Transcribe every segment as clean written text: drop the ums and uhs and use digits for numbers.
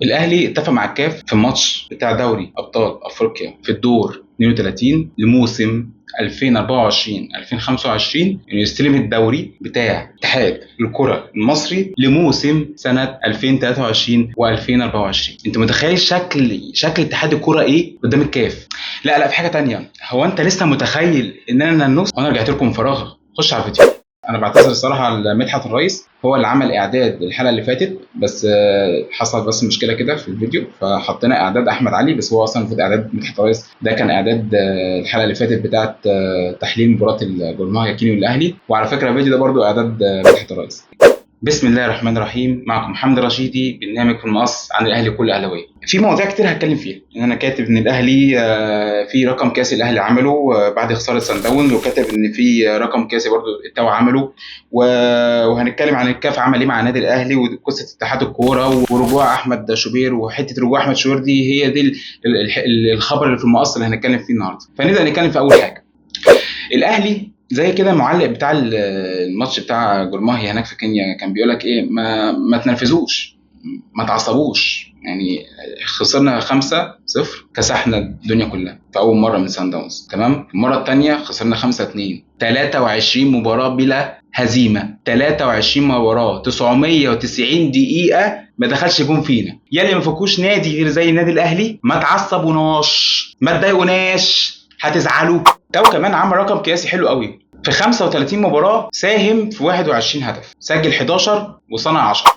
الاهلي اتفق مع الكاف في الماتش بتاع دوري ابطال افريقيا في الدور 32 لموسم 2024 2025 انه يستلم الدوري بتاع اتحاد الكره المصري لموسم سنة 2023 و2024. انت متخيل شكل اتحاد الكره ايه قدام الكاف؟ لا في حاجة تانية، هو انت لسه متخيل ان انا النص؟ وانا رجعت لكم فراغ. خش على الفيديو. انا بعتذر الصراحة على مدحت الرئيس، هو اللي عمل اعداد الحلقة اللي فاتت، بس حصل بس مشكلة كده في الفيديو فحطينا اعداد احمد علي، بس هو اصلا المفروض اعداد مدحت الرئيس. ده كان اعداد الحلقة اللي فاتت بتاعه تحليل مباراة الجورماهيا الكيني والاهلي، وعلى فكرة الفيديو ده برده اعداد مدحت الرئيس. بسم الله الرحمن الرحيم، معكم محمد رشيدي، برنامج في المقص عن الاهلي كل اهلاويه. في مواضيع كتير هتكلم فيها، ان انا كاتب ان الاهلي في رقم قياسي الاهلي عمله بعد خسارة سان داونز، وكاتب ان في رقم قياسي برده التاو عمله، وهنتكلم عن الكاف عمل ايه مع النادي الاهلي، وقصة اتحاد الكورة ورجوع احمد شوبير، وحتة رجوع احمد شوبير دي هي دي الخبر اللي في المقص اللي هنتكلم فيه النهارده. فنبدا نتكلم في اول حاجة. الاهلي زي كده معلق بتاع الماتش بتاع جورماهيا هناك في كينيا كان بيقول لك ايه، ما تنرفزوش، ما تعصبوش، يعني خسرنا 5-0 كسحنا الدنيا كلها في اول مرة من سان داونز، تمام. المرة الثانية خسرنا 5-2، 23 مباراة بلا هزيمة، 23 مباراة 990 دقيقة ما دخلش جون فينا. يلي ما فكوش نادي غير زي النادي الاهلي، ما تعصبوناش، ما تضايقوناش، هتزعلوا. تاو كمان عمل رقم قياسي حلو قوي في 35 مباراة، ساهم في 21 هدف، سجل 11 وصنع 10.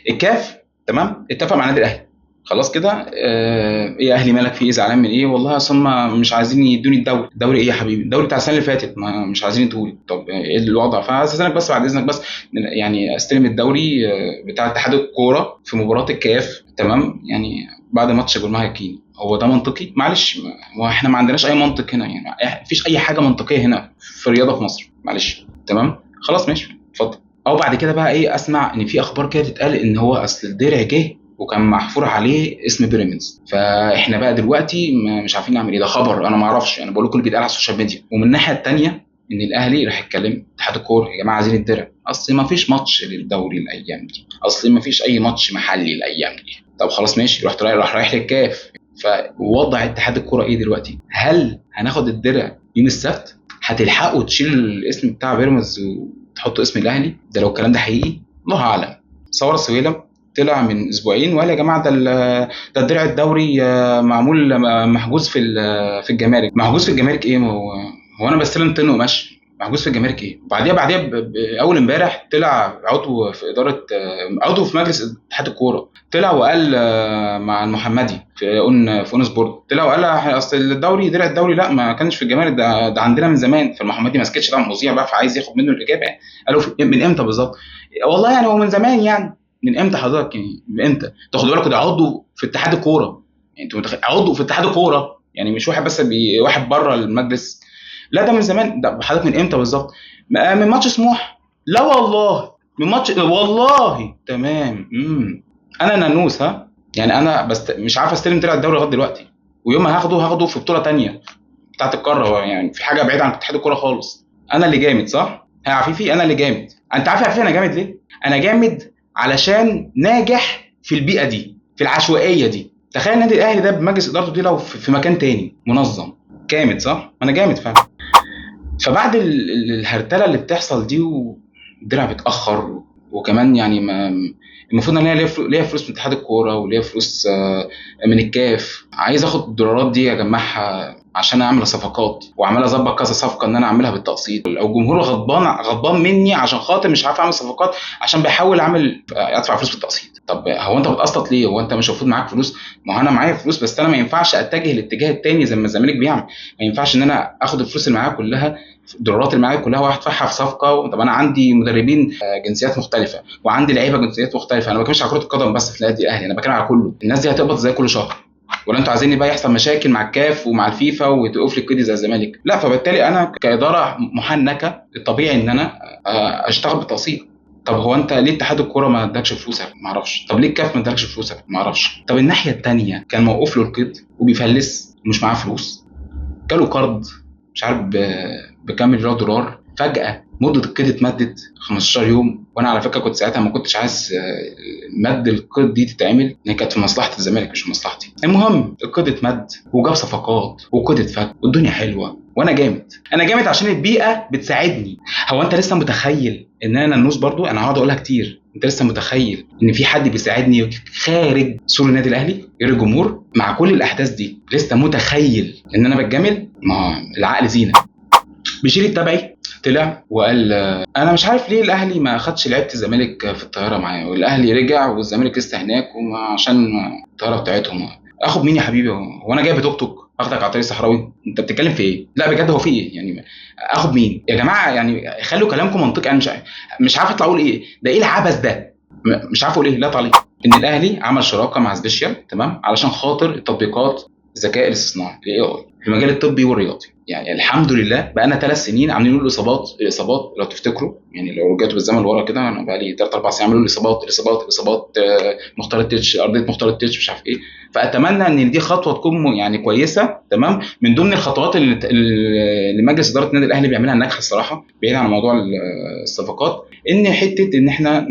الكاف تمام اتفق مع النادي الاهلي خلاص كده. ايه يا اهلي مالك في ايه، زعلان من ايه؟ والله اصل مش عايزين يدوني الدوري. الدوري ايه يا حبيبي؟ الدوري بتاع السنة اللي فاتت ما مش عايزين يدوني. طب ايه الوضع؟ فاستاذنك بس بعد اذنك بس يعني استلم الدوري بتاع اتحاد الكورة في مباراة الكاف، تمام، يعني بعد ماتش جورماهيا الكيني. هو ده منطقي؟ معلش، هو احنا ما عندناش اي منطق هنا، يعني مفيش اي حاجة منطقية هنا في الرياضة في مصر، معلش. تمام خلاص ماشي اتفضل. او بعد كده بقى ايه، اسمع ان في اخبار كده بتتقال ان هو اصل الدرع جه وكان محفور عليه اسم بيراميدز، فاحنا بقى دلوقتي مش عارفين نعمل ايه. ده خبر انا ما اعرفش، انا بقول لكم اللي بيتقال على ال social media. ومن الناحية الثانية ان الاهلي راح يتكلم اتحاد الكورة، يا جماعة عايزين الدرع، اصل ما فيش ماتش للدوري الايام دي، اصل ما فيش اي ماتش محلي الايام دي. طب خلاص ماشي، رحت رايح للكاف. فوضع اتحاد الكورة ايه دلوقتي؟ هل هناخد الدرع يوم السبت؟ هتلحقوا تشيلوا الاسم بتاع بيراميدز وتحطوا اسم الاهلي؟ ده لو الكلام ده حقيقي الله اعلم. ثورة سويلم طلع من اسبوعين وقال يا جماعة ده الدرع الدوري معمول محجوز في الجمارك. محجوز في الجمارك ايه؟ هو انا بستلم طن وماشي، محجوز في الجمارك ايه؟ بعديها اول امبارح طلع عضو في ادارة، عضو في مجلس اتحاد الكورة، طلع وقال مع المحمدي في اون سبورت، طلع وقال اصل الدوري درع الدوري لا ما كانش في الجمارك، ده عندنا من زمان. فالمحمدي ما سكتش طبعا، مذيع بقى فعايز ياخد منه الاجابة. قالوا من امتى بالظبط؟ والله يعني هو من زمان، يعني من امتى حضرتك؟ يعني من امتى؟ تاخدوا بالكم ده عضو في اتحاد الكورة، يعني انتوا عضو في اتحاد الكورة، يعني مش واحد بس واحد بره المجلس، لا ده من زمان. ده حضرتك من امتى بالظبط؟ من ماتش سموح. لا والله من ماتش، والله تمام. انا نانوس، ها، يعني انا بس مش عارف استلم درع الدوري لغاية دلوقتي، ويوم ما هاخده في بطوله ثانية بتاعه القارة، يعني في حاجة بعيدة عن اتحاد الكورة خالص. انا اللي جامد صح؟ يا عفيفي انا اللي جامد. انت عارف يا عفيفي انا جامد ليه؟ انا جامد علشان ناجح في البيئة دي، في العشوائية دي. تخيل النادي الاهلي ده بمجلس ادارته دي لو في مكان تاني منظم. جامد صح؟ انا جامد فعلا. فبعد الهرتله اللي بتحصل دي والدرع بيتاخر، وكمان يعني ما المفروض ان انا ليا فلوس من اتحاد الكورة وليا فلوس من الكاف، عايز اخد الدولارات دي اجمعها عشان اعمل صفقات، وعمال اظبط كذا صفقة ان انا اعملها بالتقسيط. او الجمهور غضبان مني عشان خاطر مش عارف اعمل صفقات، عشان بحاول اعمل ادفع فلوس بالتقسيط. طب هو انت بتقسط ليه؟ هو انت مش المفروض معاك فلوس؟ ما هو انا معايا فلوس، بس انا ما ينفعش اتجه الاتجاه الثاني زي ما الزمالك بيعمل. ما ينفعش ان انا اخد الفلوس اللي معايا كلها، الدولارات اللي معايا كلها، وادفعها في صفقة. طب انا عندي مدربين جنسيات مختلفة، وعندي لعيبة جنسيات مختلفة. انا ما بتكلمش على كره القدم بس في النادي الاهلي، انا بتكلم على كله. الناس دي هتقبض ازاي كل شهر؟ ولا انتوا عايزين بقى يحصل مشاكل مع الكاف ومع الفيفا وتوقف لي القيد زي الزمالك؟ لا. فبالتالي انا كادارة محنكة الطبيعي ان انا اشتغل بالتقسيط. طب هو انت ليه اتحاد الكورة ما ادكش فلوسك؟ ما اعرفش. طب ليه الكاف ما ادكش فلوسك؟ ما اعرفش. طب الناحية الثانية كان موقف له القيد وبيفلس ومش معاه فلوس، جاله قرض مش عارف بكام مليار دولار، فجاة مده القيد اتمدت 15 يوم، وانا على فكرة كنت ساعتها ما كنتش عايز مد القيد دي تتعمل، لان كانت في مصلحة الزمالك مش في مصلحتي. المهم القيد اتمد وجاب صفقات وقيد اتفك والدنيا حلوة، وانا جامد، انا جامد عشان البيئة بتساعدني. هو انت لسه متخيل ان انا النوس برضو انا هقعد اقولها كتير، انت لسه متخيل ان في حد بيساعدني خارج سور النادي الاهلي غير الجمهور مع كل الاحداث دي؟ لسه متخيل ان انا بتجامل؟ ما العقل زينة. بشير التبعي طلع وقال انا مش عارف ليه الاهلي ما اخدش لعيبة الزمالك في الطيارة معاه، والاهلي رجع والزمالك لسه هناك، وعشان الطيارة بتاعتهم. اخد مين يا حبيبي؟ هو انا جايب توك توك اخدك على طريق الصحراوي؟ انت بتتكلم في ايه؟ لا بجد هو في ايه يعني؟ اخد مين يا جماعة؟ يعني خلوا كلامكم منطقي. انا مش عارف اطلع اقول ايه ده، ايه العبث ده؟ مش عارف اقول ايه. لا تعليق. ان الاهلي عمل شراكة مع Special، تمام، علشان خاطر التطبيقات الذكاء الاصطناعي ال AI في المجال الطبي والرياضي. يعني الحمد لله بقى لنا 3 سنين عاملين نقول الاصابات الاصابات، لو تفتكروا يعني لو رجعتوا بالزمن لورا كده، انا بقى لي 3-4 سنين عاملين الاصابات الاصابات الاصابات، مختار التتش، ارضية مختار التتش، مش عارف ايه. فاتمنى ان دي خطوة تكون يعني كويسة، تمام، من ضمن الخطوات اللي مجلس ادارة النادي الاهلي بيعملها الناجحة الصراحة، بعيد عن موضوع الصفقات، ان حتة ان احنا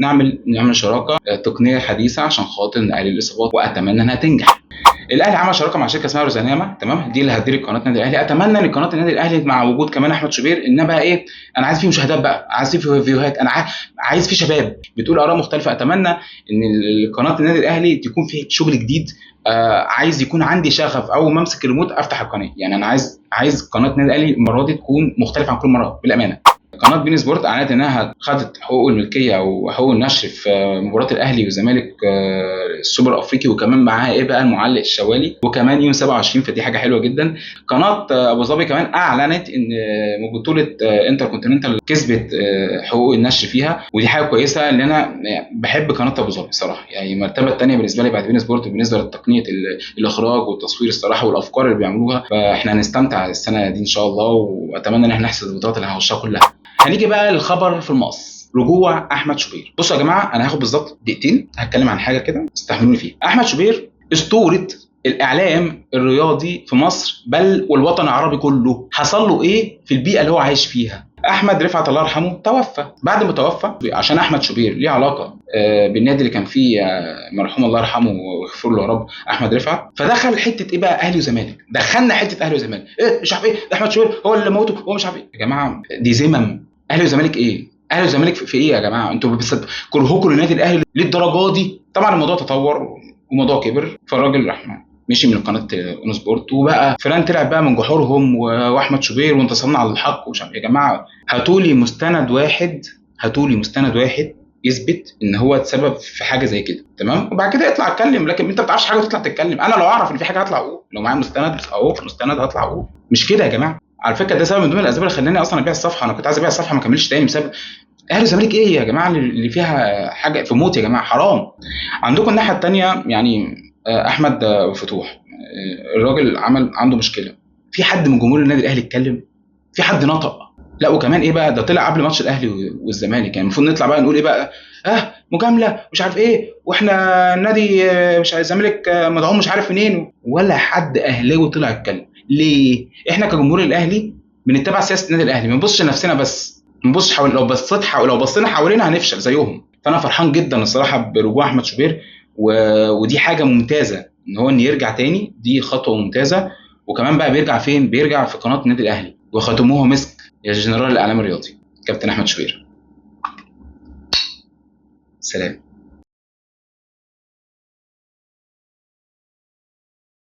نعمل شراكة تقنية حديثه عشان خاطر نقلل الاصابات، واتمنى انها تنجح. الاهلي عمل شراكة مع شركة اسمها روزاناما، تمام، دي اللي هتدير قناة النادي الاهلي. اتمنى ان قناة النادي الاهلي مع وجود كمان احمد شوبير ان بقى ايه، انا عايز فيه مشاهدات بقى، عايز فيه فيوهات، انا عايز فيه شباب بتقول اراء مختلفة. اتمنى ان قناة النادي الاهلي تكون فيه شغل جديد، عايز يكون عندي شغف اول ما امسك الريموت افتح القناة. يعني انا عايز قناة النادي الاهلي المرة دي تكون مختلفة عن كل مرة بالامانة. قناة بين سبورت اعلنت انها خدت حقوق الملكية او حقوق النشر في مباراة الاهلي والزمالك السوبر الافريقي، وكمان معاها ايه بقى المعلق الشوالي، وكمان يوم 27، فدي حاجة حلوة جدا. قناة ابو ظبي كمان اعلنت ان بطوله انتر كونتيننتال كسبت حقوق النشر فيها، ودي حاجة كويسة ان انا بحب قناة ابو ظبي صراحة، يعني المرتبة الثانية بالنسبة لي بعد بين سبورت بالنسبة لتقنيه الاخراج والتصوير الصراحة والافكار اللي بيعملوها. فاحنا هنستمتع السنة دي ان شاء الله، واتمنى ان احنا نحصد البطولات اللي هنخشها كلها. هنيجي بقى للخبر في المقص، رجوع احمد شوبير. بصوا يا جماعة، انا هاخد بالظبط دقيقتين هتكلم عن حاجة كده استحملوني فيها. احمد شوبير اسطورة الاعلام الرياضي في مصر بل والوطن العربي كله. حصل له ايه في البيئة اللي هو عايش فيها؟ احمد رفعت الله يرحمه توفى. بعد ما توفى، عشان احمد شوبير ليه علاقة بالنادي اللي كان فيه مرحوم الله يرحمه ويغفر له يا رب احمد رفعت، فدخل حتة ايه بقى، اهلي وزمالك. دخلنا حتة اهلي وزمالك، ايه مش عارف ايه، ده احمد شوبير هو اللي موته، هو مش عارف ايه. يا جماعة دي زمم، اهلي وزمالك ايه؟ اهلي وزمالك في ايه يا جماعة؟ انتوا بس كرهكم للنادي الاهلي للدرجة دي؟ طبعا الموضوع تطور وموضوع كبر، فالراجل راح مشي من قناة اون سبورت، وبقى فلان طلع بقى من جحورهم واحمد شوبير وانتصرنا على الحق ومش عارف. يا جماعة هاتولي مستند واحد، هاتولي مستند واحد يثبت ان هو اتسبب في حاجة زي كده، تمام، وبعد كده اطلع اتكلم. لكن انت ما بتعرفش حاجة وتطلع تتكلم. انا لو اعرف ان في حاجة هطلع اقول، لو معايا مستند اهو مستند هطلع اقول. مش كده يا جماعة؟ على فكرة ده سبب من ضمن الاسباب اللي خلاني اصلا ابيع الصفحة. انا كنت عايز ابيع الصفحة ما كملش تاني بسبب اهلي والزمالك. ايه يا جماعة اللي فيها حاجة في موت يا جماعة، حرام. عندكم الناحية الثانية يعني احمد فتوح، الراجل عمل عنده مشكلة. في حد من جمهور النادي الاهلي اتكلم؟ في حد نطق؟ لا. وكمان ايه بقى، ده طلع قبل ماتش الاهلي والزمالك، يعني المفروض نطلع بقى نقول ايه بقى، مجاملة مش عارف ايه، واحنا النادي مش عارف الزمالك مدعوم مش عارف منين. ولا حد اهلاوي طلع اتكلم. ليه؟ احنا كجمهور الاهلي بنتبع سياسة النادي الاهلي، ما بنبصش لنفسنا بس، ما بنبصش حوالي، لو بصيت حوالي، لو بصينا حوالينا هنفشل زيهم. فانا فرحان جدا الصراحة برجوع احمد شوبير، ودي حاجة ممتازة ان هو ان يرجع تاني، دي خطوة ممتازة. وكمان بقى بيرجع فين؟ بيرجع في قناة النادي الاهلي، وختموها مسك يا جنرال الاعلام الرياضي كابتن احمد شوبير. سلام.